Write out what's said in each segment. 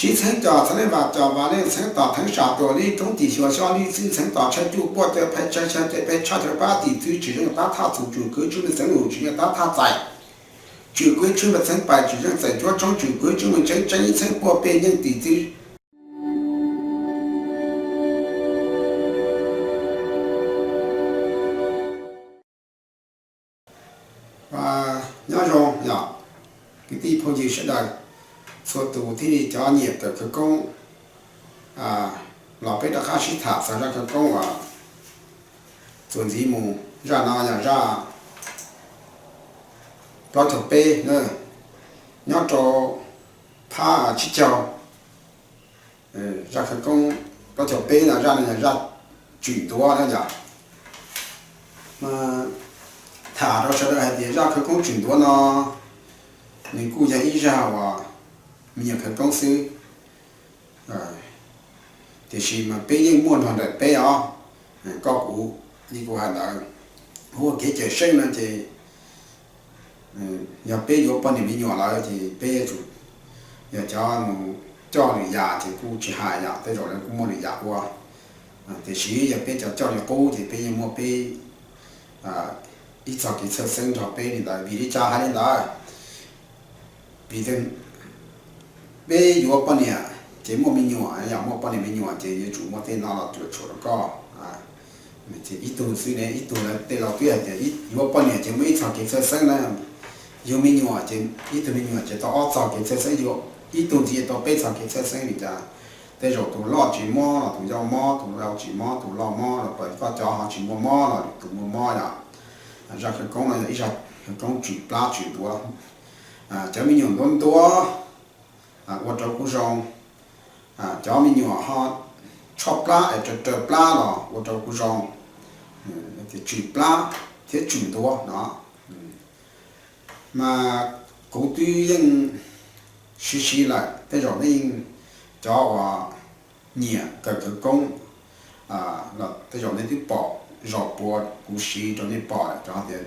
Tsib txheeb cos txheeb leej vas cos vas leej txheeb tos theeb sam tuam lib roob tim xyuas xyob lib txwb txheeb tos tshaib cuj puaj caw phais tshaib tshaib caw peb tshaj caw pab tim txwv tswm zeej tab thaj txus tswm kwv tswm leej txheeb lus tswm yeej tab thaj txais tswm kwv tswm leej txheeb pais tswm zeej txais cuab tshoob tswm kwv tswm leej tseeb tseeb ib txheeb puaj pej yeej tim txwv. Nyob zoo yom, kwv tij phooj ywg sawv daws, txhua tus thiaj li cov nyiam kawm khawv koob los peb rov qab sib tham txog zaj khawv koob uas txuas ntxiv mus. Zaj no yog zaj plaub caug peb na, nyob rau phab tsib caug. Zaj khawv koob plaub caug peb no zaj no yog zaj tswm ntuav na yom. Tham rau sawv daws hais tias zaj khawv koob tswm ntuav no nws kuj yog ib zaj uas me nyuam khawv koob xwb, tiam sis mas peb yeej muaj nrog nraim peb os. Koj kuv li kuv hais ntawd, ua kev cawm seej no ces yog peb yuav poj niam me nyuam lawm ces peb yuav tsum, yog cov mus coj lwm yam ces kuj tsis hais yom, tej zaum lawv kuj muaj lwm yam ua. Tiam sis yog peb cov coj li qub ces peb yeej muaj peb ib txoj kev txhawj xeeb nrog peb li ntawd. Vim li cas hais li ntawd? Vim peb yuav poj niam ces muaj me nyuam, yog muaj poj niam me nyuam ces yuav tsum muaj tej no los cuam tshuam rau koj. Ib tug xwb ne, ib tug lawv tej laus twb hais tias yuav poj niam ces muaj ib txoj kev txhawj xeeb na. Yug me nyuam ces ib tug me nyuam ces tau ob txoj kev txhawj xeeb, yug ib tug ntxiv tau peb txoj kev txhawj xeeb. Vim cas? Tej zaum tus loj tsis mob los tus yau mob, tus yau tsis mob tus loj mob, los pom koj cov ho tsis muaj mob los tus muaj mob yom. Zaj khawv koob no yog ib zaj khawv koob tswm plab tswm ntuav. Cov me nyuam ntuav ntuav ua rau kuv zoo, cov me nyuam ho tshob plab es raws raws plab los ua rau kuv zoo. Tswm plab thiab tswm ntuav no. Mas kuv twb yeej siv siv lawm, tej zaum nej yeej, cov uas nyiam kawm khawv koob los tej zaum nej twb pom zaum puav kuv siv rau nej pom lawm, rau qhov tias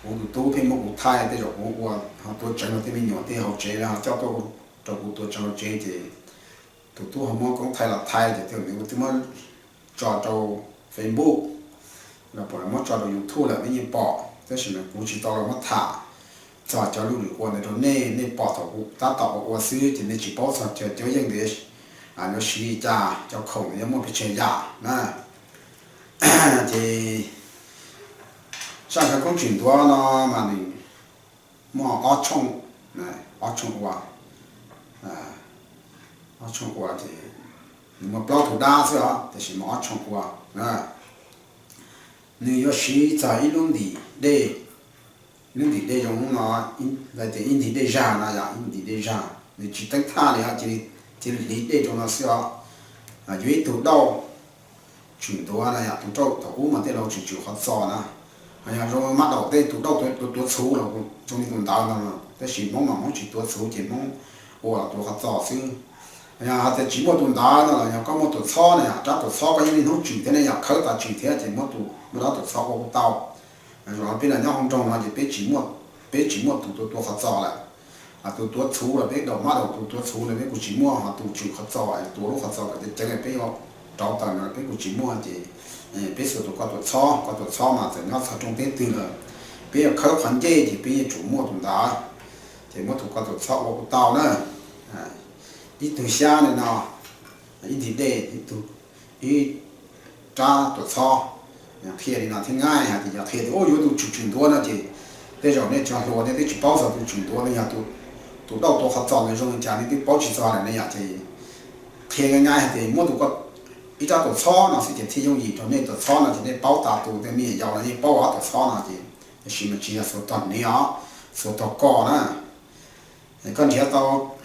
kuv tus tub pheej muab kuv thaij, tej zaum kuv ua ho tuav tsev rau tej me nyuam tej hauv tsev los ho coj tuaj rau kuv tuav tsev hauv tsev ces tus tub ho muab koob thaij los thaij ces tej zaum nws twb muab tso rau Facebook los puas muab tso rau YouTube lawm nej yeej pom, tab sis mas kuv tsis tau los muab tham txog cov lus ua ntawd rau nej, nej pom thaum kuv tab tom ua ua xwb ces nej tsis paub txog cov cuab yeej ntawd yuav siv li cas, cov khoom ntawd yuav muaj pes tsawg yam na. Ces zaj khawv koob tswm ntuav no mas nws muaj ob tshooj, ob tshooj ua, ob tshooj ua ces nws muaj plaub tug dab xwb os, tiam sis muaj ob tshooj ua. Nws yuav siv txog ib lub ntim dej, lub ntim dej zoo no, lawv tias ib ntim dej zag no yom, ib ntim dej zag nws tsis teeb thaj li os, cia li hliv dej rau no xwb os. Yuav ib tug dauj tswm ntuav no yom, tus dauj thaum ub mas tej laus tswm tswm qhov txos na, ho yog zoo mab daum tej tus dauj tuav txhuv los zoo li tus ntawd no, tab sis Hmoob mas Hmoob tsis tuav txhuv ces Hmoob ua los tuav qhov txos xwb. Yog hais tias tsis muaj tus ntawd no los yog koj muaj tuam txhob na yom, rab tuam txhob koj yeej niaj hnub tswm thiab ne yom, khawb tas tswm thiab ces muab tus, muab rab tuam txhob ua kuj tau. Zoo li peb los nyob hauv nroog no ces peb tsis muaj, peb tsis muaj tus tuav tuav qhov txos lawm. Tus tuav txhuv los peb daum mab daum tus tuav txhuv no peb kuj tsis muaj, ho tus tswm qhov txos tuav lub qhov txos kom ceev ceev peb yuav rauv taws no peb kuj tsis muaj ces peb xuas tus ko tuam txhob, ko tuam txhob mas txawm nyob txog rooj teb twg los peb yuav khawb qhov ncej ces peb yuav tsum muaj tus ntawd, ces muab tus ko tuam txhob ua kuj tau na. Ib tug xyab li no, ib ntim dej, ib tug, ib rab tuam txhob. Qhia li no thiaj ngaij, hais tias yog qhia tias yuav tus tswm tswm ntuav no ces tej zaum nej cov hluas nej twb tsis paub txog tus tswm ntuav no yog tus dauj tuav qhov txos ntawd zoo li cas nej twb paub tsis txog lawm ne yom. Ces qhia ngaij ngaij hais tias muab tus ko, ib rab tuam txhob no xwb ces thiaj yooj yim rau nej. Tuam txhob no ces nej paub tas tus tej me nyuam yaus no yeej paub ob tuam txhob no ces, tab sis mas tsis yog xuas tog hniav os, xuas tog ko na. Koj nrhiav tau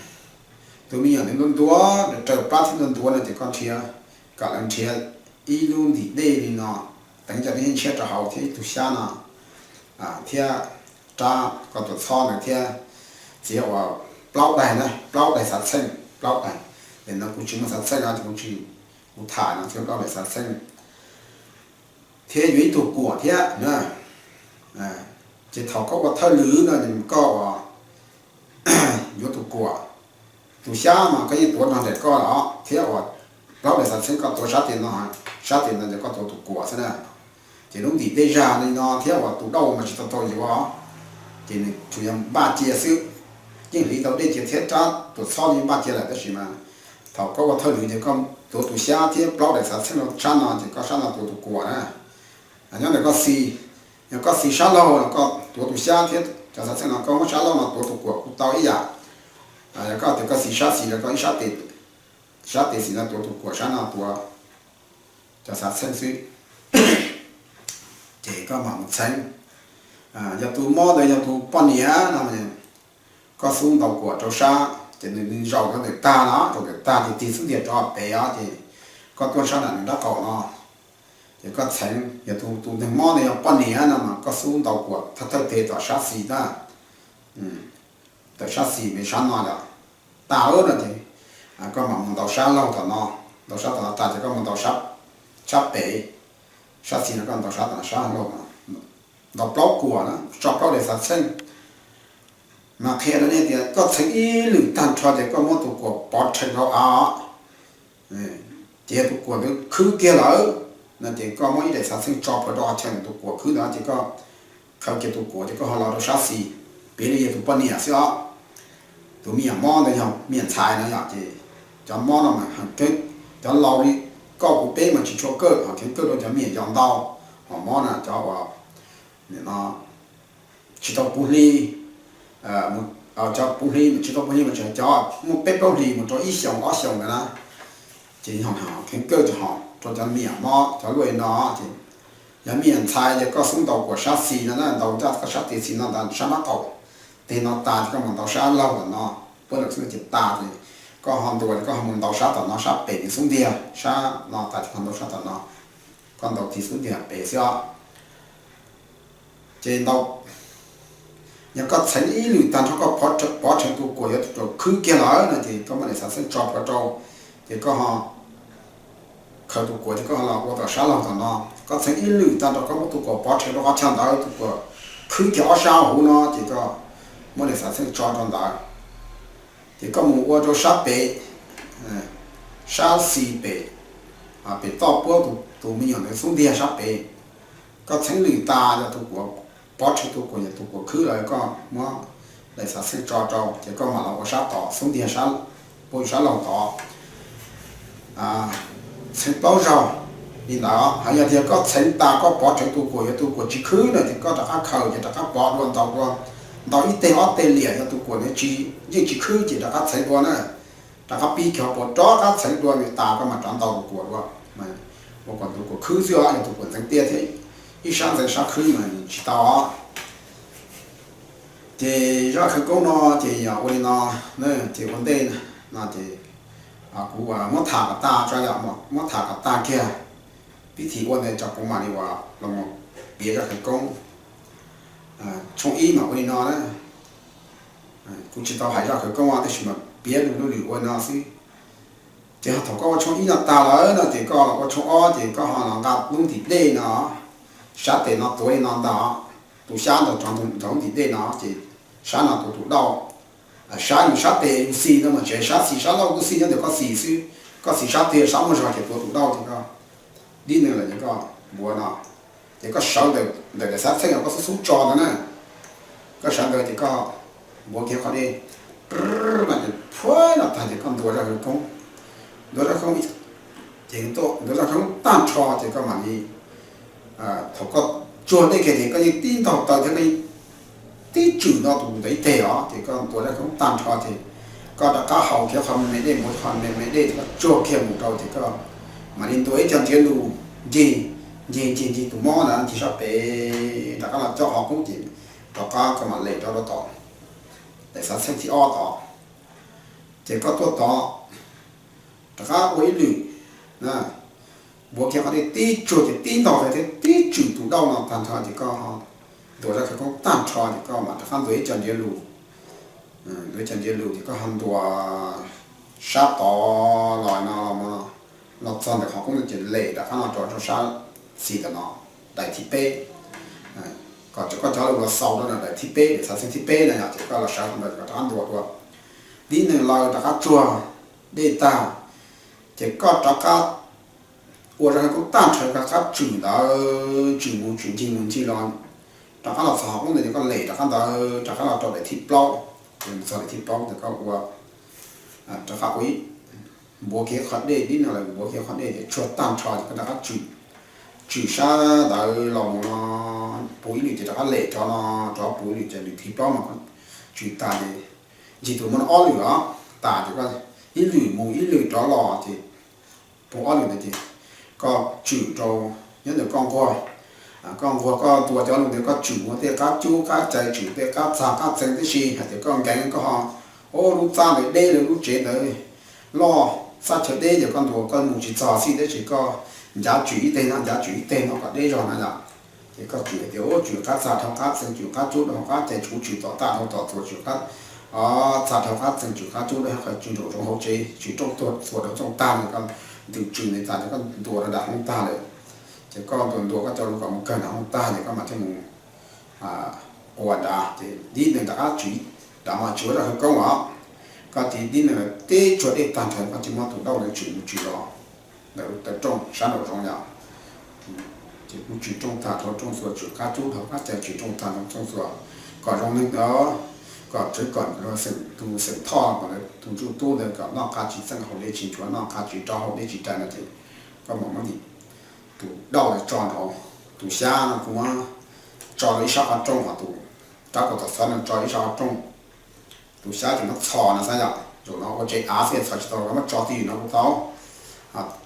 tus me nyuam ntawd ntuav ntuav, raws plab thiab ntuav ntuav no ces koj nrhiav, kom lawv nrhiav ib lub ntim dej li no, teev cov ntshiab rau hauv thiab ib tug xyab no, thiab rab ko tuam txhob ntawd thiab txiav uas plaub daim na, plaub daim xav txheej, plaub daim. Nim no kuv tsis muaj xav txheej no ces kuv tsis, kuv tham no thiab plaub daim xav txheej. Thiab yuav ib tug kuam thiab na. Ces thaum koj ua thawj lwm no koj yuav tus kuam, tus xyab mas koj yeej tuav nrog nraim koj los thiab uas plaub daim xav txheej koj tuav sab tes no, sab tes ntawd ces koj tuav tus kuam xwb na. Ces lub ntim dej zag li no thiab uas tus dauj mas tsis tau tau yuav, ces nws tsuas yog npaj cia xwb. Yeej hliv tau dej cia thiab rab tuam txhob yeej npaj cia lawm tab sis mas thaum koj ua thawj lwm ces koj tuav tus xyab thiab plaub daim xav txheej sab no ces koj sab no tuav tus kuam na. Nyob ntawm koj xis, yog koj xis sab laug los koj tuav tus xyab thiab cov xav txheej no, koj muab sab laug no tuav tus kuam kuj tau ib yam. Yog koj tias koj xis sab xis los koj ib sab tes, sab tes xis no tuav tus kuam, sab no tuav cov xav txheej xwb. Ces koj mam mus txheev. Yog tus mob ntawd yog tus poj niam no, koj xub ntaus kuam rau sab ces nws zaum rau ntawm tag no, rau ntawm tag ces tig xub ntiag rov pem os, ces koj tuaj sab nram nws nraub qaum no. Ces koj txheev, yog tus, tus neeg mob ntawd yog poj niam no mas koj xub ntaus kuam thawj thawj tes tom sab xis na, tawm sab xis me sab no lawm, tas no ces koj mam mus ntaus sab laug tom no, ntaus sab tom no tas ces koj mus ntaus sab pem, sab xis no koj ntaus sab tom sab laug no, ntaus plaub kuam na, tso plaub daim xav txheej. Mas qhia rau nej tias koj txheev ib lwm tag nrho ces koj muab tus kuam pov rhees rau av, ces yog tus kuam ntawd khwb kiag lawm no ces koj muab ib daim xav txheej tso plhuav rau qhov chaw tus kuam khwb ntawd ces koj khaws kiag tus kuam ces koj ho los rau sab xis, piav li yog tus poj niam xwb os. Tus me nyuam mob ntawd yog me nyuam ntxhais no yom, ces cov mob no mas heev kawg, cov laus li koj kuv peb mas tsis tshua kawg, ho kheev kawg rau cov me nyuam yaus ntau, ho mob na cov uas tsis tau puv hli, cov puv hli, tsis tau puv hli mas tseem cov muaj peb plaub hlis mus rau ib xyoos ob xyoos ntawd na, ces yog kheev kawg rau cov me nyuam mob cov luaj li no ces yog me nyuam ntxhais ces koj xub ntaus kuam sab xis no na, ntaus rau koj sab tes xis no ntawd sab nraub qaum, tes no tas ces koj mus ntaus sab laug tom no, puab lawm xwb ces tas ces koj ho ntuas ces koj ho mus ntaus sab tom no sab pem nws xub ntiag, sab no tas ces koj ntaus sab tom no, koj ntaus tig xub ntiag pem xwb os. Ces ntau, yog koj txheev ib lwm tag nrho koj pov rhees tus kuam yuav tus kuam khwb kiag lawm no ces koj muab daim xav txheej tso plhuav rau, ces koj ho khaws tus kuam ces koj ho los ua tom sab laug tom no. Koj txheev ib lwm tag nrho koj muab tus kuam pov rhees rau qhov chaw ntawd, tus kuam khwb kiag ob sab huv no ces koj muab daim xav txheej tso rau ntawd. Ces koj mus ua rau sab pem, sab xis pem, pem toj puab tus me nyuam ntawd xub ntiag sab pem. Koj txheev lwm tas yog tus kuam pov rhees tus kuam yog tus kuam khwb lawm koj muab daim xav txheej tso rau ces koj mam los ua sab tod xub ntiag sab, puab sab laug tod. Txheev plaub zaug li ntawd. Hos yog tias koj txheev tas koj pov rhees tus kuam yuav tus kuam tsis khwb no ces koj rov qab khaws ces rov qab pov dua ntaus dua, ntaus ib teg ob teg liam yog tus kuam ntawd tsis, yeej tsis khwb ces rov qab txheev dua na. Rov qab pib kiag puas rov qab txheev dua nws tas koj mam rov ntaus tus kuam dua, ua kom tus kuam khwb xwb os, yog tus kuam ntxeev tiaj thiab ib sab ntxeev sab khwb mas tsis tau os. Ces zaj khawv koob no ces yog ua li no, ces ua ntej no ces kuv muab tham kom tag tso, muab tham kom tag kiag, pib thim ua ntej tso kuv mam li ua los piav zaj khawv koob. Tshooj ib mas ua li no na, kuv tsis tau hais zaj khawv koob tab sis mas piav lwm lub lwm ua no xwb. Ces ho thaum koj ua tshooj ib no tag lawm no ces koj los ua tshooj ob ces koj ho los nqa lub ntim dej no, sab tes no tuav li no ntag, tus xyab ntawd rov nrog lub ntim dej no ces sab no tuav tus dauj. Sab yus sab tes yus xis no mas tseem sab xis sab laug kuj xis nyob ntawm koj xis xwb, koj xis sab twg sab muaj zog ces tuav tus dauj ces koj dib neeg lawm ces koj npuav no, ces koj sawv ntawm daim xav txheej uas koj xub xub tso ntawd na, koj sawv ntawd ces koj npuav kiag qhov dej no ces phuab no tag ces koj ntuas zaj khawv koob, ntuas zaj khawv koob, ces ntuas zaj khawv koob tag nrho ces koj mam li, thaum koj tsuag dej kiag ces koj yeej tib ntaug taw thiab koj yeej tib tswm no tus ntawd ib teg os, ces koj ntuas zaj khawv koob tag nrho ces koj rov qab haus kiag qhov me me dej, npuav qhov me me dej ces koj tsuag kiag mus rau ces koj mam li ntuas ib co ntsiav lus ncig, ncig ncig ncig tus mob ntawd ncig sab pem, rov qab los coj qhov koob ces rov qab koj mam lem rau rau tom daim xav txheej thib ob tod, ces koj tuaj tod rov qab ua ib lwm, npuav kiag qhov dej tib tsuag ces tib ntaug taw thiab tib tswm tus dauj no tag nrho ces koj ntuas zaj khawv koob tag nrho ces koj mam rov qab ntuas ib co ntsiav lus, ntuas ib co ntsiav lus ces koj ho ntuas sab tod los no, los txog ntawm qhov koob ces lem rov qab no rau rau sab xis tom no, daim thib peb, kom koj cov lus los xaus rau daim thib peb, daim xav txheej thib peb na yom, ces koj los sawv qhov ntawd ces koj rov qab ntuas dua. Tib neeg lawv rov qab tsuag dej tag, ces koj rov qab ua zaj khawv koob tag nrho, rov qab tswm ntawd, tswm mus tswm ncig mus ncig los, rov qab los txog hauv qoob ntawd ces koj lem rov qab ntawd rov qab los rau daim thib plaub. Ces mus txog daim thib plaub ces koj ua, rov qab ua ib, npuav kiag qhov dej, tib neeg lawv npuav kiag qhov dej ces tsuag tag nrho ces koj rov qab tswm, tswm sab ntawd los mus no, puv ib lwm ces rov qab lem rov no, rov puv ib lwm ces lwm thib plaub no, tswm tas ces ncig tus muaj ob lwm os, tas ces koj ib lwm mus ib lwm rov los ces puv ob lwm ntawd ces koj tswm rau, nyob ntawm koj nquag, koj nquag koj ntuas cov lus ntawd, koj tswm ua tej qab cub qab cais, tswm tej qab txag qab txeeg tib si, hais tias koj nkees koj ho, o, lub txaj ntawd deb, lub tsev ntawd loj, txaj chaw deb ces koj ntuas koj mus tsis txog xij, tab sis koj ncav tswm ib teg no ncav tswm ib teg no kom deb zog na yom. Ces koj tswm hais tias, o, tswm qab txag dhau qab txeeg, tswm qab cub dhau qab cais, tswm tom txaj dhau tom txuas, tswm qab txag dhau qab txeeg, tswm qab cub dhau qab cais, tswm nraum zoov hauv tsev, tswm rooj txuas dhau rooj tag, ces koj ntws tswm ntawd tas ces koj ntuas rau nram hoob tag lawm. Ces koj ntuas ntuas koj cov lus kom mus kawg nram hoob tag ces koj mam coj mus quas nrad, ces tib neeg rov qab tswm, nrad mas tswm ua zaj khawv koob os. Koj ces tib neeg teb tsuag dej tag nrho, koj cia li muab tus dauj ntawd tswm mus tswm los ntawm taw rooj sab nraum zoov yom. Ces kuj tswm rooj tag dhau rooj txuas, tswm qab cub dhau qab cais, tswm rooj tag dhau rooj txuas, kom zoo neeg ntawd, kom tseev kom tus xeem thoj, kom tus ntsuj tub ntawd kom noj qab tsis txeej haus dej tsis nchuav, noj qab tsis rau haus dej tsis rais no ces koj mam muab tus dauj ntawd tso nraud. Tus xyab no kuv muab tso rau ib sab qhov rooj, ho tus rab kaus tom txhob no tso ib sab qhov rooj. Tus xyab ces muab txhos no xwb yom, zaum no ua tsev av xwb txhos tsis tau, koj muab tso twj ywm no kuj tau.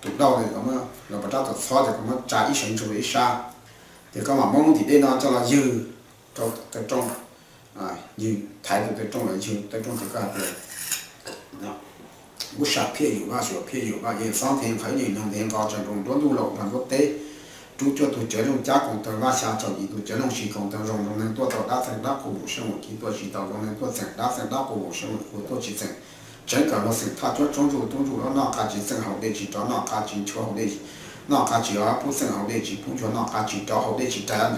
Tus dauj ntawd koj muab los pov rab tom txhob ces koj muab tsa ib sawv ntsug rau ib sab. Ces koj mam muab lub ntim dej no coj los ywg rau taw rooj, ywg thaiv tus taw rooj los ywg taw rooj ces koj hais tias, Kuv sam phiaj yus vaj, xyuas phiaj yus vaj, yawg xob nthe nqhawv, yawg nyoog nthe nqos, tseem nroos nruab ntuj laum nrog nruab teb, rub cuaj tug cawv looj cab koom tawg vaj, xya caum yim tus cawv looj sis koom tawg zoo, zoo neeg tuaj tau dab txeeg dab qus vaum sab vaum kiv tuaj tsis tau, zoo neeg tuaj txeeg dab txeeg dab qus vaum sab vaum qus tuaj tsis txeeg, tseev kawm luag xeem thoj cuab tsoob ntsuj tub ntsuj loj, noj qab tsis txeej haus dej tsis rov, noj qab tsis nchuav haus dej, noj qab tsis pub txeej haus dej tsis pub nchuav, noj qab tsis rov haus dej tsis rais.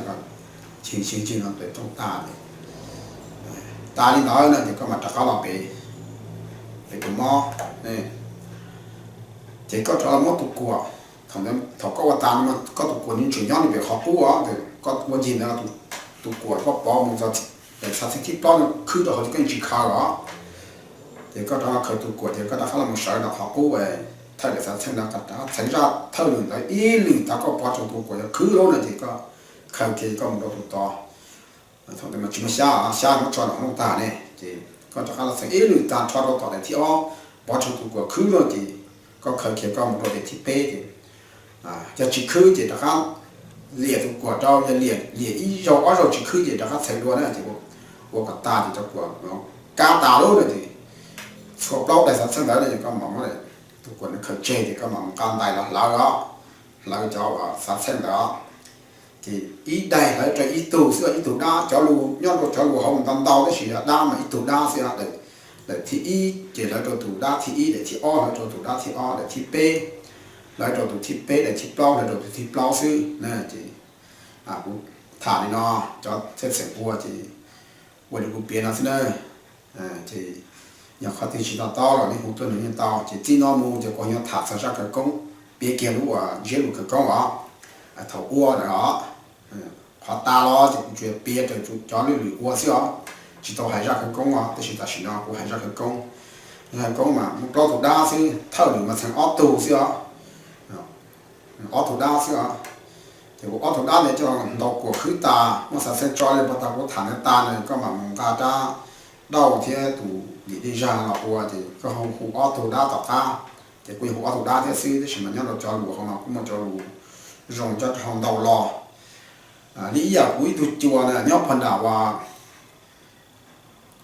Ces cig cig no taw rooj tas, tas li ntawd no ces koj mam rov qab los pem, pem tus mob. Ces koj rov los muab tus kuam, thaum koj ua tas no koj tus kuam nws tseem nyob li pem qhov qub os, koj ua ncig ntawd tus kuam koj pov mus txog daim xav txheej thib plaub no khwb rau hauv ces koj yeej tsis khaws os. Ces koj rov los khaws tus kuam ces koj rov qab los mus sawv ntawm qhov qub, thawj daim xav txheej no rov qab txheev zaj thawj lwm ntawd ib lwm tas koj pov rau tus kuam yog khwb lawm no ces koj khaws kiag koj mus rau tus tod. Thaum ntawd mas tsis muaj xyab, xyab muab tso nram hoob tag ne, ces koj rov qab los txheev ib lwm tag rho rau tom daim thib ob, pov rau tus kuam khwb lawm ces koj khaws kiag koj mus rau daim thib peb ces yog tsis khwb ces rov qab liam tus kuam rau, yog liam ib zaug ob zaug tsis khwb ces rov qab txheev dua na ces ua kom tas ces cov kuam kab tas lawm no ces txhua plaub daim xav txheej ntawd no ces koj mam muab tus kuam ntawd khaws tseg ces koj mam mus nqa ntais los hlawv os, hlawv cov uas xav txheej ntawd os. Ces ib daim hlawv rau ib tug xwb, ib tug dab, cov lus nyob rau cov lus hauv ntau ntau tab sis yog dab mas ib tug dab xwb. Daim thib ib ces hlawv rau tus dab thib ib, daim thib ob hlawv rau tus dab thib ob, daim thib peb hlawv rau tus thib peb, daim thib plaub hlawv rau tus thib plaub xwb na. Ces kuv tham li no, cov txheej xeem ua ces ua li kuv piav no xwb na. Ces yog qhov twg tsis to taub los nej hu tuaj nrog yeej tau. Ces txij no mus ces kuv yuav tham txog zaj khawv koob, piav kiag lub uas ntsiab lus khawv koob os, thaum ua ntawd os. Qhov tas los ces kuv tsuas piav raws cov lwm lwm ua xwb os, tsis tau hais zaj khawv koob os, tab sis tam sim no kuv hais zaj khawv koob. Zaj khawv koob mas muaj plaub tug dab xwb, thawj lwm mas txheev ob tug xwb os, ob tug dab xwb os. Ces kuv ob tug dab ntawd coj ntaus kuam khwb tas, muab xav txheej tso li pov tas kuv tham ntawd tas no koj mam mus nqa rab dauj thiab tus dim dej zag los ua, ces koj hu ob tug dab tom qab. Ces kuv yog hu ob tug dab thiab xwb, tab sis mas nyob rau cov lus hauv no kuj muaj cov lus zoo coj rau ntau los. Li ib yam kuv ib tug cua na nyob pog nram uas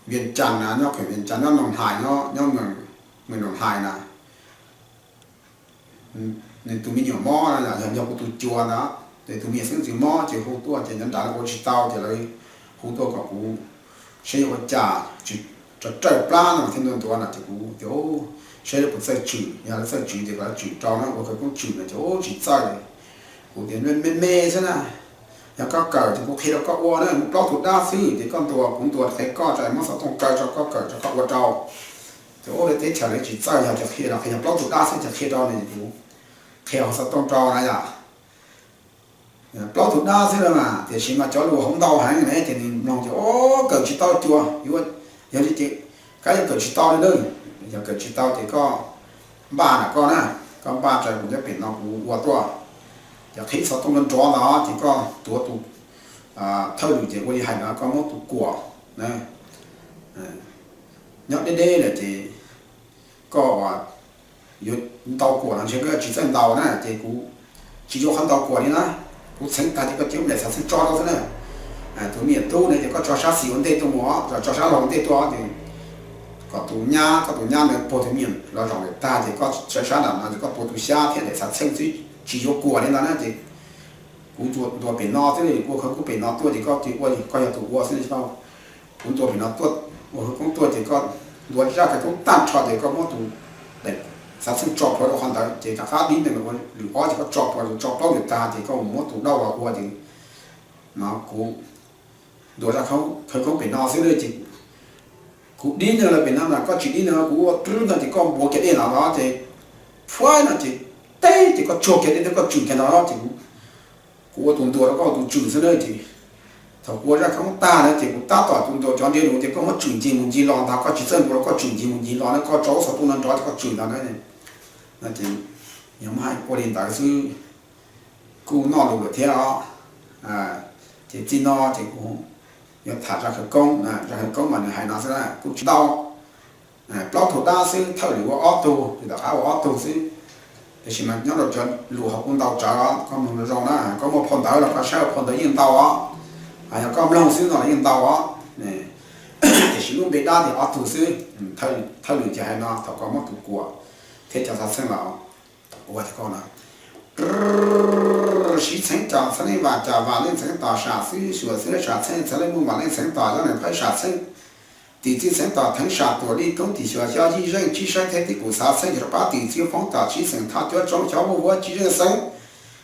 Vias Cas na, nyob pem Vias Cas, nyob Noo Hais, nyob, nyob Noo Hais na. Nws tus me nyuam mob, yog yog kuv tus cua ntawd, ces tus me nyuam xeeb ntxwv mob ces hu tuaj ces nyob nrad ua tsis tau ces lawv hu tuaj kom kuv seb yuav ua cas, tsis, rawm plab no thiab ntuav ntuav no ces kuv tias seb lawv puas txawj tswm, yog lawv txawj tswm ces kom lawv tswm rau na, ua khawv koob tswm no ces tsis txawj. Kuv tias me me xwb na, yog koj kawm ces kuv qhia rau koj ua na, muaj plaub tug dab xwb ces koj ntuas kuv ntuas qhia koj, muab xov tooj kaw rau koj kawm rau koj ua rau. Ua li teb chaws lawv tsis txawj yog cov qhia los qhia yog plaub tug dab xwb, cov qhia rau nws kuv qhia hauv xov tooj rau na yom. Plaub tug dab xwb na mas tiam sis mas cov lus hauv ntau heev ne ces nws mloog ces o, kawm tsis tau cua. Yog li ces kab yuav kawm tsis tau li na. Yog kawm tsis tau ces koj npaj na koj na, koj npaj raws kuv nyob pem no kuv ua tuaj. Ces qhib xov tooj nrov nrov ntawd ces koj tuav tus thawj lus ces ua li hais no koj muab tus kuam na. Nyob deb deb lawm ces koj yuav ntaus kuam los ntshe koj tsis txawj ntaus na ces kuv tsis yuav qhov ntaus kuam li na. Kuv txheev tag ces koj cia li muab daim xav txheej tso rau xwb na. Tus me nyuam tub ne ces koj tso sab xis ua ntej tuaj mus, tso sab laug ua ntej tuaj ces kom tus nyab, koj tus nyab ntawd puag tus me nyuam los zaum lawm tag ces koj sawv sab nram no ces koj puag tus xyab thiab daim xav txheej xwb, tsis yuav kuam li ntawd na ces kuv ntuas pem no xwb, ua khawv koob pem no tuaj ces koj cia li ua, koj yog tus ua xwb. Kuv ntuas pem no tuaj, ua khawv koob tuaj ces koj ntuas zaj khawv koob tag nrho ces koj muab tus daim xav txheej tso plhuav rau qhov ntawd ces rov qab dib nees ua lwm ob ces koj tso plhuav, tso plaub lwm tag ces koj mus muab tus dauj los ua ces no kuv ntuas zaj khawv koob pem no xwb ces kuv dib nees lawm pem no mas koj tsis dib nees, kuv ua rwb no ces koj npuav kiag dej no los ces phuab no ces teb ces koj tsuag kiag dej thiab koj tswm kiag no ces kuv ua tus ntuas rau koj ua tus tswm xwb na ces thaum kuv ua zaj khawv koob tag na ces kuv tab tom tus ntuas cov nriav lus ces koj muab tswm ncig mus ncig los ntag, koj tsis txawj ntuas los koj tswm ncig mus ncig los na, koj tso lub xov tooj no nrov ces koj tswm ntag na. No ces yog muab hais ua li ntawd xwb kuj noj lus lawm thiab os. Ces txij no ces kuv yuav tham zaj khawv koob, zaj khawv koob mas nws hais no xwb na, kuj tsis ntau, plaub tug dab xwb, thawj lwm ua ob tug, ces tom qab ua ob tug xwb. Tiam sis mas nyob rau cov lus hauv kuv ntau tsawv os, koj mloog zoo na, koj muaj phau ntawv los koj saib phau ntawv yeej ntau os, yog koj mloog xwb no los yeej ntau os. Tiam sis lub npe dab ces ob tug xwb, thawj lwm ces hais no thaum koj muab tus kuam thiab cov xav txheej los ua ces koj no sib txheeb cov txheeb leej vam, cov vam leej txheeb tos sam xwb, suam xwb sam txheej txheeb leej muj mam leej txheeb tos yob nees phaib sam txheej tim txwv xeev tos theev sam tuam lij koob tim xyuas xyob yij zeej tsib saib theb tib kum xav txheej yog rau pab tim txwv foob tom tsib xeem thaj cuab tsoob xyov muaj vuab tsib zeej xeeb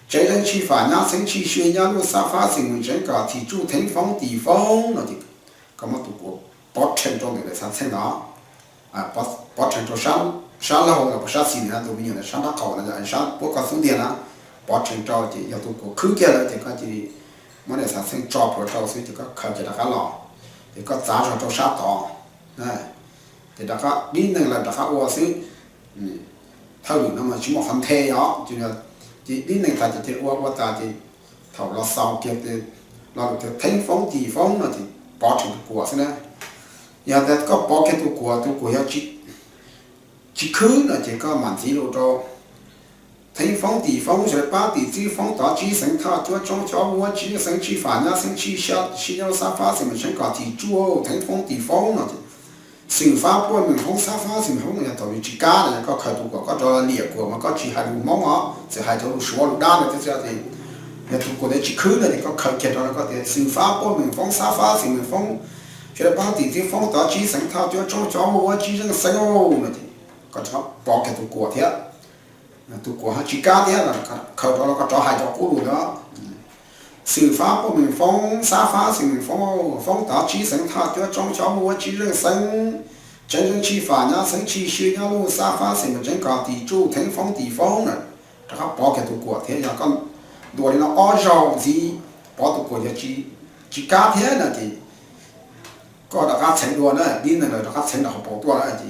tsev zeej tshij fam nyab xeeb tshij sua nyab luj xab fab xeem mws tseev kom thim tsuj theev foob tim foob no ces koj muab tus kuam pov rhees rau ntawm daim xav txheej ntawd, pov rhees rau sab laug los puas sab xis ntawd, tus me nyuam ntawd sab nraub qaum no, sab puab koj xub ntiag na, pov rhees rau ces yog tus kuam khwb kiag lawm ces koj cia li muab daim xav txheej tso plhuav rau xwb ces koj khaws ces rov qab los, ces koj txav zog rau sab tod, ces rov qab dib neeg lawm rov qab ua xwb. Thawj lwm no mas tsis muaj qhov nthe os, ces dib neeg tas ces cia li ua, ua tas ces thaum los xaus kiag lo lus tias theev foob tim foob no ces pov rhees tus kuam xwb na. Yog tias koj pov kiag tus kuam, tus kuam yog tsis khwb no ces koj mam ntxiv lus rau theev foob tim foob sawv daws pab tim txwv foob tov tsib xeev thaj cuab tsoob xyov muaj vuab tsib zeej xeeb tshij fam nyab xeeb tshij sib nyob lub xab fab xeem mws tseev kom thim tsuj theev foob tim foob no ces xeem fab puaj meem foob xab fab xeem mws foob no yog thaum nws tsis kab no koj khaws tus kuam koj rov los liam kuam mas koj tsis hais lus Hmoob os, txawm hais cov lus Suav lus dab ntawd thiab xwb ces yog tus kuam ntawd tsis khwb no ces koj khaws kiag rov los koj tias xeem fab puaj meem foob xab fab xeem mws foob sawv daws pab tim txwv foob tov tsib xeev thaj cuab tsoob xyov muaj vuab tsib zeej xeeb no ces koj rov qab pov kiag tus kuam thiab. Tus kuam ho tsis kab thiab, khaws rov los koj rov hais cov qub lus ntawd. Xeem fab puaj meem foob xab fab xeem mws foob, foob tov tsib xeev thaj cuab tsoob xyov muaj vuab tsib zeej xeeb tsev zeej tshij fam nyab xeeb tshij sua nyab luj xab fab xeem mws tseev kom thim tsuj theev foob tim foob na, rov qab pov kiag tus kuam thiab. Yog koj ntuas li no ob zaug ntxiv pov tus kuam yog tsis kab thiab no ces koj rov qab txheev dua na, dib neeg lawm rov qab txheev rau hauv paus tuaj na ces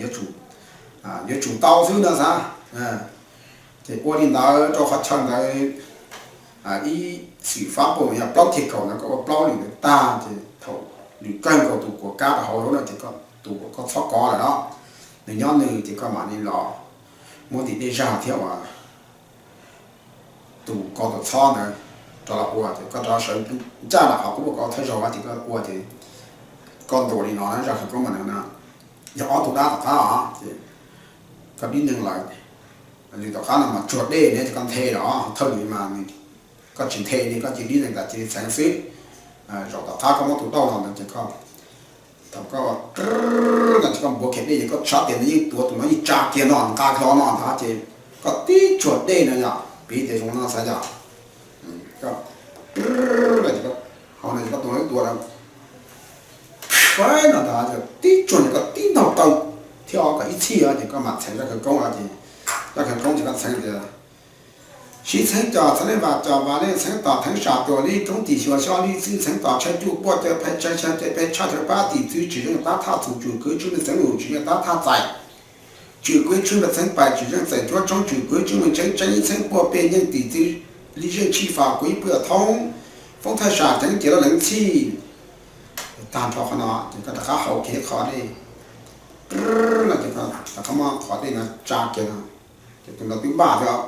yuav tsum tau xwb no xav. Ces ua li ntawd rau qhov chaw ntawd ib xwm fab puaj meem yog plaub thiaj kaum ntawd koj ua plaub lwm ntawd tag ces thaum lwm kawg nkaus tus kuam kab rau hauv lawm no ces tus kuam koj txhob kov lawm no, nws nyob nws ces koj mam li los muab ntim dej zag thiab uas tus kov tuam txhob ntawd rov los ua ces koj rov sawv ncaj nram qhov kuv ua koj thawj zaug ces koj ua ces koj ntuas li no na, zaj khawv koob mas nws yog ob tug dab tom qab os ces koj dib neeg lawm, lwm tom qab no mas tsuag dej ne ces koj nthe los thawj lwm mas koj tsis nthe li, koj cia dib neeg tas cia li txheev xwb. Zaum tom qab koj muab tus dauj los ntawd ces koj thaum koj no ces koj npuav kiag dej ces koj xav tias nws yeej tuav tus no yeej tsa kiag no nqa kiag no ntag ces koj tib tsuag dej no yog piv tias zoo no xav yog hauv no ces koj tus no tua faib no ntag ces tib tsuag ces koj tib ntaug taw thiab ob kom ib txhij os, ces koj mam txheev zaj khawv koob os. Ces zaj khawv koob ces koj txheev tias, sib txheeb cos txheeb leej vas cos vas leej txheeb tos theeb sam tuam lij koob tim xyuas xyob lij txwj txheeb tos tshaj cuj puaj caw phais tshaj xya caw peb tshaj caw pab tim txwv tsis zeej tab thaj txhum tswm kwv tswj me txeev lus tsis zeej tab thaj txais tswm kwv tswj me txeev pais tsis zeej txais cuab tsoob tswm kwv tswj me tseeb tseeb ib txheeb puaj peb yeej tim txwv lij zeej tshij fam kuv ib puag thoob foob thaj sam ceev cia loj leev txhij. Tag nrho qhov no ces koj rov qab haus kiag qhov dej, no ces koj rov qab muab qhov dej no tsa kiag no, ces tus no twb npaj thiab.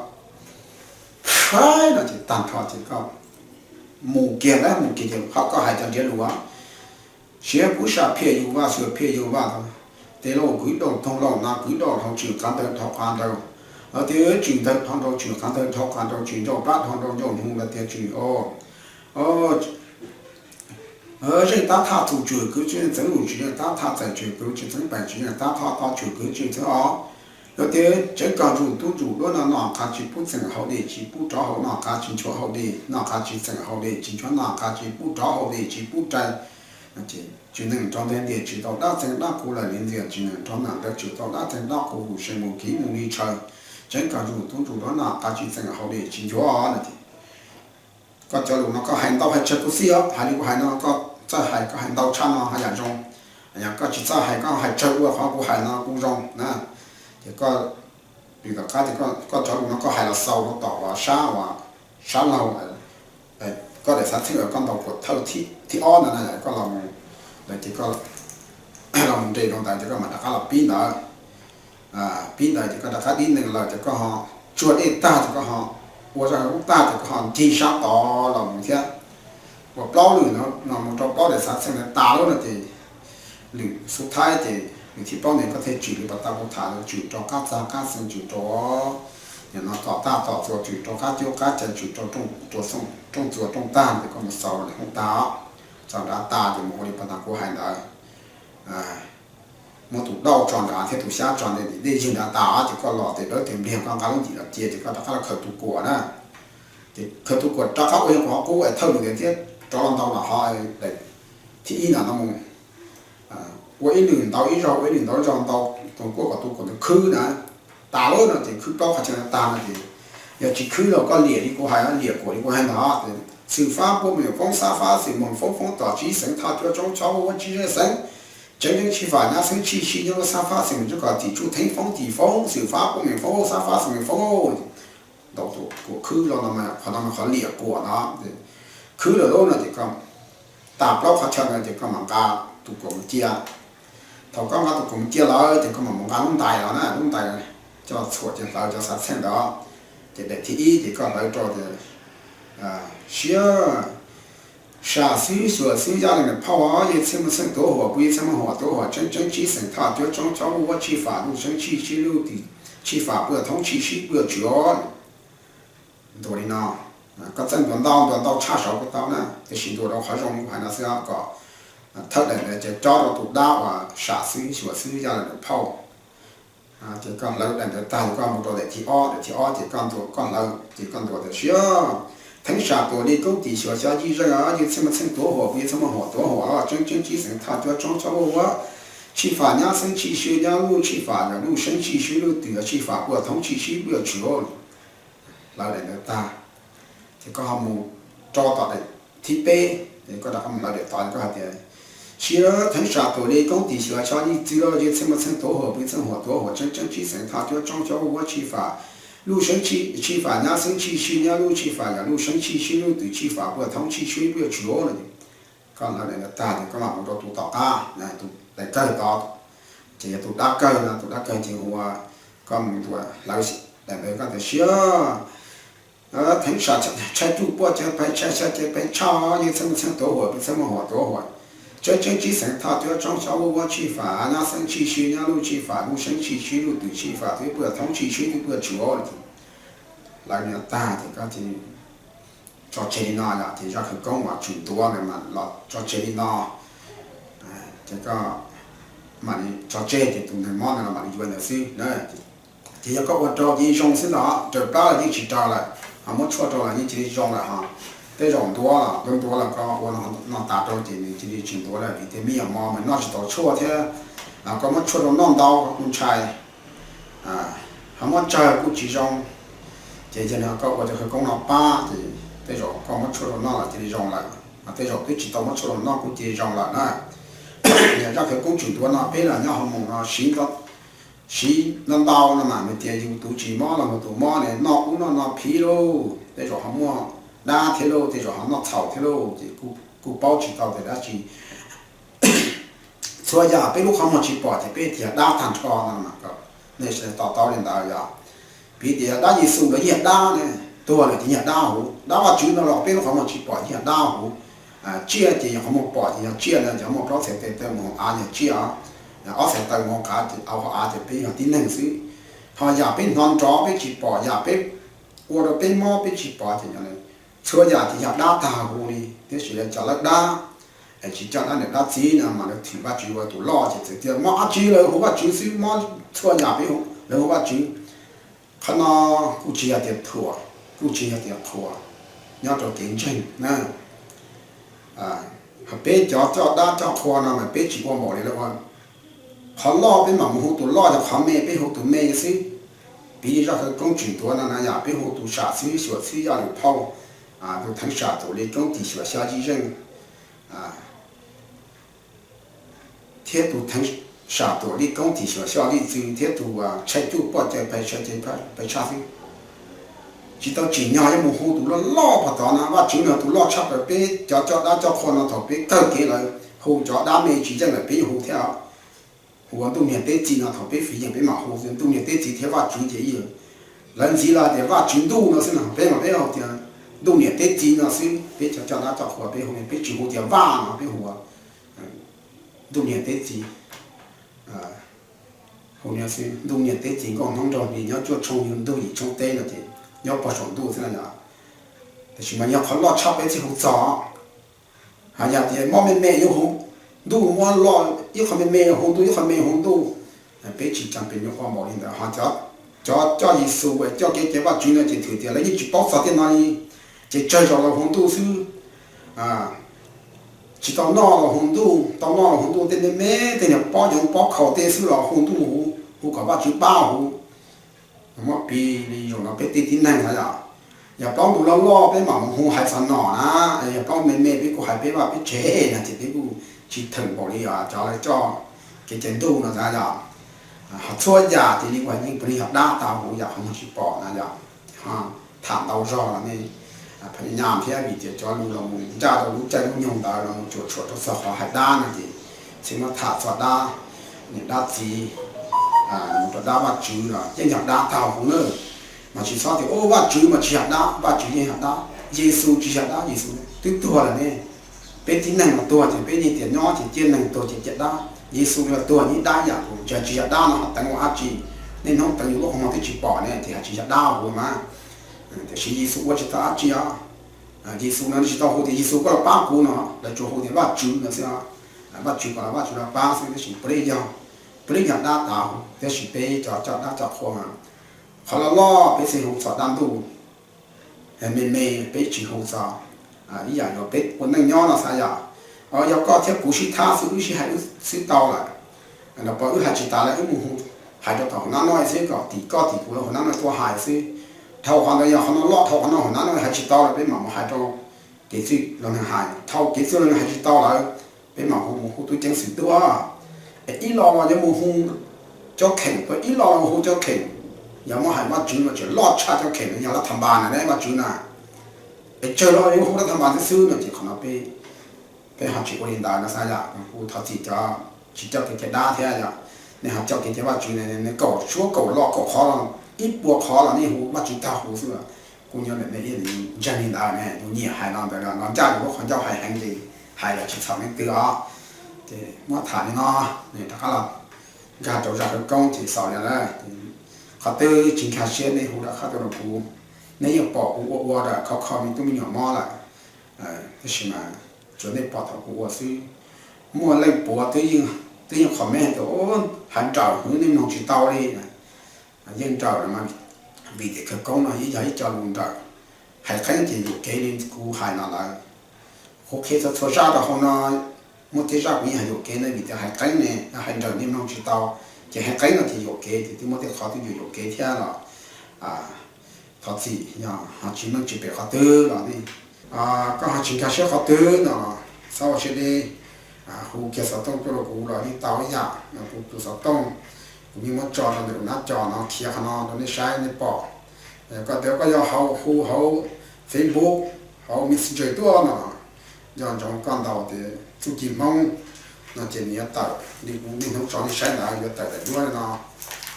Saib no ces tag nrho ces koj mus kiag lawm, mus kiag ces koj hais cov ntsiav lus, siav kuv sam phiaj yus vaj xyuas phiaj yus vaj, tes lauj kwv dauj toog lauj na kwv dauj dhau tswm qav ntawv dhau qav ntawv, los tias tswm ntawv dhau nrau tswm qav ntawv dhau qav nrau tswm ncauj plab dhau nrau ncauj nug los tias tswm o zeej tab thaj txhum tswm kwv tswj txeev lus tsis zeej tab thaj txais tswm kwv tswj txeev pais tsis zeej tab thaj to tswm kwv tswj txeev os. Los tias tseev koj ntsum tub ntsum duab no noj qab tsis pub txeem hauv dej tsis pub rov hauv noj qab tsis nchuav hauv dej noj qab tsis txeem hauv dej tsis nchuav noj qab tsis pub rov hauv dej tsis pub rai. Tsis neej rov ntawd ntiag tsis tau dab txeev dab qus lawm li ntxias tsis neej rov nram ntawd tsis tau dab txeev dab qus lus seem mus kiv mus li tshaw. Tseev koj ntsum tub ntsum duab noj qab tsis txeem hauv dej tsis nchuav no ces koj cov lus no koj hais ntau hais tsawg kuv xij os, hais li kuv hais no koj txawj hais koj hais ntau tshaj no haj yam zoo. Yog koj tsis txawj hais koj hais tsawg ua qhov kuv hais no kuv zoo na. Ces koj, tom qab ces koj cov lus no koj hais los xaus rau tom uas sab uas sab laug, koj daim xav txheej uas koj ntaus kuam thawj thib ob ntawd na, koj los mus, ces koj los mus nres rau ntawd ces koj mam rov qab los pib ntawd. Pib ntawd ces koj rov qab dib nees lawm ces koj ho tsuag dej tag ces koj ho ua zaj lub tag ces koj ho ncig sab tod los mus thiab. Ua plaub lwm no mus rau plaub daim xav txheej ntawd tas lawm no ces lwm xub thaib ces lwm thib plaub ntawd koj thiaj tswm li pas tas kuv tham, tswm rau qab txag qab xees tswm rau, nim no tom tag tom txuas tswm rau qab cub qab cai tswm rau rooj txuas rooj tag ces koj mus xaus rau daim hoob tag. Txaus nrad tas ces mus ua li pas tas kuv hais ntawd. Muab tus dauj tso nrad thiab tus xyab tso ntawm dej ywg nrad tas ces koj los tes dawb tes npliag koj nqa lub ncim los cia ces koj rov qab los khaws tus kuam na. Ces khaws tus kuam rov qab ua yog qhov qub es thawj lwm ntawd thiab rov los ntau los ho daim thib ib no no mus ua ib lwm ntau ib zaug ua ib lwm ntau ib zaug ntau tus kuam kom tus kuam ntawd khwb na. Tas lawm no ces khwb plaub qhov chaw no tag no ces yog tsis khwb los koj liam li kuv hais, liam kuam li kuv hais ntawd, xwm fab puaj meem foob xab fab xwm meem foob foob tom tsib xeev thaj cuab tsoob chob vuab tsib zeej xeev tseeb tseeb tshij fam nyab xeeb tshij sib nyab lub xab fab xwm meem tsuj kom tim tsuj theeb foob tim foob xwm fab puaj meem foob xab fab xwm meem foob. Ntau tus kuam khwb los no mas qhov no mas qhov liam kuam no. Khwb lawm lub no ces koj tas plaub qhov chaw no ces koj mam nqa tus kuam mus cia. Thaum koj nqa tus kuam mus cia lawm ces koj mam mus nqa lub ntais los na, lub ntais coj txhuam ces hlawv cov xav txheej ntawd. Ces daim thib ib ces koj hlawv rau tias, siab sam xwb xyuas xwb yaj li nws phauj, yej txheej muaj txheej tuav huam puj yej txheej muaj huam tuav huam tseeb tseeb tsib xeem thaj cuab tsoob chob vuj vuab tshij fam luj seeb tshij sib luj tim tshij fam puj thoob tshij sib puj tswv os. Ntuas li no, koj txawj ntuas ntau ntuas ntau tshaj saud kuj tau na, tiam sis ntuas rau qhov zoo li kuv hais no xwb kom thawj daim ntawd ces cob rau tus dab uas sam xwb xyuas xwb yaj li nws phauj. Ces koj hlawv daim ntawd tag ces koj mus rau daim thib ob, daim thib ob ces koj ntuas, koj hlawv ces koj ntuas tias siab theeb sam tuam li koob tim xyuas xyov yij zeej os, yej txheej muaj txheej tuav huam puj yej txheej muaj huam tuav huam tseeb tseeb tsib xeem thaj cuab tsoob chob vuj vuab tshij fam nyab xeeb tshij sib nyab luj tshij fam yog luj seeb tshij sib luj twm tshij fam puj thoob tshij sib puj tswv. Hlawv daim ntawd tag ces koj ho mus rau tom daim thib peb, ces koj rov qab mus hlawv daim tod ces koj hais tias siab theeb sam tuam li koob tim xyuas xyov yij txwv los yej txheej muaj txheej tuav huam puj yej txheej huam tuav huam tseeb tseeb tsib xeem thaj cuab tsoob chob vuj vuab tshij fam luj seeb tshij fam nyab xeeb tshij sib nyab luj tshij fam yog luj seeb tshij sib luj twm tshij fam puj thoob tshij sib puj tswv no. Koj hlawv daim ntawd tag ces koj mam mus rau tus tom qab, tus daim kawg tod, ces yog tus dab kawg no, tus dab kawg ces hu ua, koj mus ntuas hlawv daim ntawd koj tias siab theeb sam tshaib cuj puaj caw pais tshaj xya caw pais tshaj yej txheej muaj txheej tuav huam puj txheej muaj huam tuav huam tseeb tseeb tsib xeem thaj cuab tsoob chob vuj vuab tshij fam nyab xeeb tshij sib nyab luj tshij fam luj seeb tshij sib luj twm tshij fam twb puj thoob tshij sib twb puj tswv. Hlawv li no tag ces koj tso tseg li no yom, ces zaj khawv koob uas tshwm ntuav ntawd mas los tso tseg li no. Ces koj mam li tso tseg ces tus neeg mob ntawd los mam li yuav ntawd xwb. Ces yog koj ua raug ces zoo xwb ntag, raws plab los yeej tsis raug lawm, ho muab tshuaj rau los yeej cia li zoo lawm ho. Tej zaum ntuav los ntuav ntuav los koj ua no tas rau ces nws cia li tsis ntuav lawm vim tias me nyuam mos mas noj tsis tau tshuaj thiab. Koj muab tshuaj rau noj ntau kuj ntshai, ho muab tsawg kuj tsis zoo. Ces yog li koj ua cov khawv koob no pab ces tej zaum koj muab tshuaj rau noj los cia li zoo lawm, ho tej zaum twb tsis tau muab tshuaj rau noj kuj cia li zoo lawm na. Yog zaj khawv koob tseem tuav no peb los nyob hauv moos no siv ntau ntau no mas nws tias yus tus tsis mob los tus mob ne, noj ub noj no phiv lauj, tej zaum ho muaj dab thiab lauj, tej zaum ho noj txhaum thiab lauj, ces kuj paub tsis tau tias dab tsi. Txhua yam peb lub qhov muag tsis pom ces peb tias dab tag nrho no, nej sawv daws to taub li ntawd yom. Piv tias dab Yexus ntawd yeej yog dab ne, tuag lawm ces yeej yog dab huv, dab Vajtswv no los peb lub qhov muag tsis pom yeej yog dab huv. Tsiaj ces yog qhov muag pom ces yog tsiaj no, cov muaj plaub txhais tes taw mus hauv av yog tsiaj, ob txhais taw mus hauv qav ces au hauv av ces peb yog tib neeg xwb. Ho yam peb hnov nrov peb tsis pom, yam peb ua rau peb mob peb tsis pom ces txhua yam ces yog dab tag huv li. Tiam sis lawv cov lawv dab, tsis coj dab niam dab txiv no mas lawv thwm Vajtswv ua tus loj ces txawm tias mob dab tsi lawv hu Vajtswv xwb, mob txhua yam peb hu lawv hu Vajtswv. Qhov no kuj tsis yog tias thuam, kuj tsis yog tias qhuas, nyob rau kev ntseeg na. Peb cov coj dab coj qhua no mas peb tsis ua npaum li lawv ua. Qhov loj peb mam mus hu tus loj, yog qhov me peb hu tus me xwb. Piv li zaj khawv koob tseem tuav no na yom, peb hu tus sam xwb, xyuam xwb yaj lwm phauj, tus theev sam tuam li koob tim xyuas xya yij zeej, thiab tus theev sam tuam li koob tim xyuas xya yij txwv thiab tus tshaib cuj poj caw pais tshaj xwb. Tsis tau tsim nyog yuav mus hu tus loj loj pog tod no, Vajtswv no tus loj tshaj plaws, peb cov coj dab coj qhua no thaum peb kawg kev lawm hu cov dab me tsis yeej lawm peb yeej hu thiab. Hu ua ntuj niag teb txiv no thaum peb fiv yeem peb mam hu ntuj niag teb txiv thiab Vajtswv ces lawv ntxiv los tias Vajtswv ntuj no xwb no, peb mas peb hu tias ntuj niag teb txiv no xwb, peb cov coj dab coj qhua peb hu, peb tsis hu tias Vaj no, peb hu ua ntuj niag teb txiv. Hu ntuj niag teb txiv nkauj hnub nraug li nyob cuaj tshoob yug ntuj yim tshoob teb no ces nyob pog saum ntuj xwb no yom. Tiam sis mas yog qhov loj tshaj peb txhij hu txog, ho yog tias mob me me yuav hu ntuj, mob loj ib qho me me hu ntuj, ib qho me hu ntuj, peb tsis cas pes nyuam ua npaum li ntawd. Ho cov coj Yexus coj kev cai Vajtswv no ces thwm tias lawv yeej tsis paub txog tej no li, ces tsawg zaus los hu ntuj xwb. Tsis tau noj los hu ntuj, tau noj los hu ntuj, tej me me tej niag pob yoov pob khau tej xwb los hu ntuj, hu kom Vajtswv pab hu. Muab piv li zaum no peb tej tib neeg no yom, yog plaub ntug loj loj peb mam mus hu hais txog nom na, yog plaub me me peb kuj hais peb vaj peb tsev no ces peb kuj tsis theem npaum li cov lawv coj kev cai ntuj no ntag yom. Ho txhua yam ces li uas yeej puav leej yog dab tag huv, yam qhov muag tsis pom na yom. Tham ntau zog los nej pha nyam thiab vim tias cov lus los mus ncaj rau lub caij lub nyoog ntawd los mus cuam tshuam rau txog qhov hais dab no ces txhij muab tham txog dab, niam dab txiv, mus rau dab Vajtswv los yeej yog dab tag huv na. Mas tsis txhob tias ua Vajtswv mas tsis yog dab, Vajtswv yeej yog dab, Yexus tsis yog dab, Yexus twb tuag lawm ne. Peb tib neeg los tuag ces peb yeej tias nyob ces ciaj, neeg tuag ces ciaj dab. Yexus los tuag yeej dab ib yam, tsis yog dab no ho teev ua dab tsi? Nej hnub teev yus lub qhov muag twb tsis pom ne ces hais tsis yog dab huv mas. Tiam sis Yexus ua tsis tau dab tsi os. Yexus no tsis tau hu tias Yexus koj los pab kuv no, lawv tsuas hu tias Vajtswv no xwb. Vajtswv kom los Vajtswv los pab xwb, tab sis puav leej yog, puav leej yog dab tag huv, tab sis peb cov coj dab coj qhua mas qhov loj loj peb txhij hu txog dab ntuj, me me peb tsis hu txog. Ib yam yog peb ua neej nyob no xav yom, yog koj thiab kuv sib thab xwb, wb sib hais wb xwb tau lawm. Los pom wb hais tsis tas lawm wb mus hu, hais rau tom hauv nab noj xwb, kom tim koj tim kuv lawv hauv nab noj tuaj hais xwb. Dhau qhov ntawd yog qhov no loj, dhau qhov no hauv nab noj hais tsis tau lawm peb mam mus hais rau kev txwj los nws hais, dhau kev txwj los nws hais tsis tau lawm peb mam hu mus hu tub ceev xwm tuaj. Es ib lo los yuav mus hu cov kheem, ib lo los mus hu cov kheem, yog muab hais Vajtswv no tseem loj tshaj cov kheem no yog lab thas npas na, Vajtswv na. Es tsawg los yuav hu lab thas npas xwb xwb no ces qhov no peb, peb ho tsis ua li ntawd no xav yom. Kuv thov txim cov tsis coj kev cai dab thiab yom, nej ho coj kev cai Vajtswv, nej kaum suab kaum lo kaum qhov los ib puas qhov los nej hu Vajtswv tag huv xwb. Kuv nyob ntawm nej ib ntseeg li ntawd ne, yus nyiam hais no ntawd no ncaj yus lub qhov ncauj hais heev ces hais los tsis txhaum leej twg os. Ces muab tham li no, rov qab los nkag rau zaj khawv koob ces xaus li lawm. Qhov twg tsis nkag siab nej hu rov qab tuaj rau kuv. Nej yeej pom kuv ua ua lawm, khov kho me tub me nyuam mob lawm, tab sis mas tsuas nej pom thaum kuv ua xwb. Muaj leej puav twb yeej comment tias hais nrawm hwv nej mloog tsis tau li. Yeej nrawm mas vim tias khawv koob no yog ib co lus nrawm, hais qeeb ces yuam kev li kuv hais no lawm. Kuv qhia txhua txhua zaj rau hauv no, Muaj tej zaj kuv yeej hais yuam kev ne, vim tias hais qeeb ne, hais nrawm nej mloog tsis tau. Ces hais qeeb no ces yuam kev, ces twb muaj tej qhov twb yuam yuam kev thiab los thov txim, yog ho tsis meej tsis pem qhov twg los nej, koj ho tsis nkag siab qhov twg no, txhob ua siab deb, hu kiag xov tooj tuaj rau kuv los yeej tau ib yam. Kuv tus xov tooj kuv yeej muab tso rau ntawm nab co no, khiav qhov no rau nej saib nej pom. Koj tias koj yuav hu hauv Facebook, hauv Messenger tuaj no, nco ntsoov koj ntaus tias txuj ci Hmoob no ces nws yuav tawm li kuv niaj hnub tso nej saib ntawd, yuav tawm daim duab no,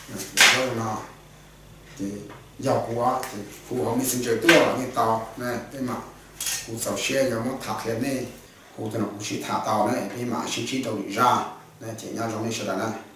daim duab no. Ces yog kuv, ces hu hauv Messenger tuaj los yeej tau na. Peb mam, kuv txaus siab yuav muab tham qhia nej, hu tus no kuv sib tham tau na, peb mam sib ntsib rau lwm zaj na, ces nyob zoo nej sawv daws na.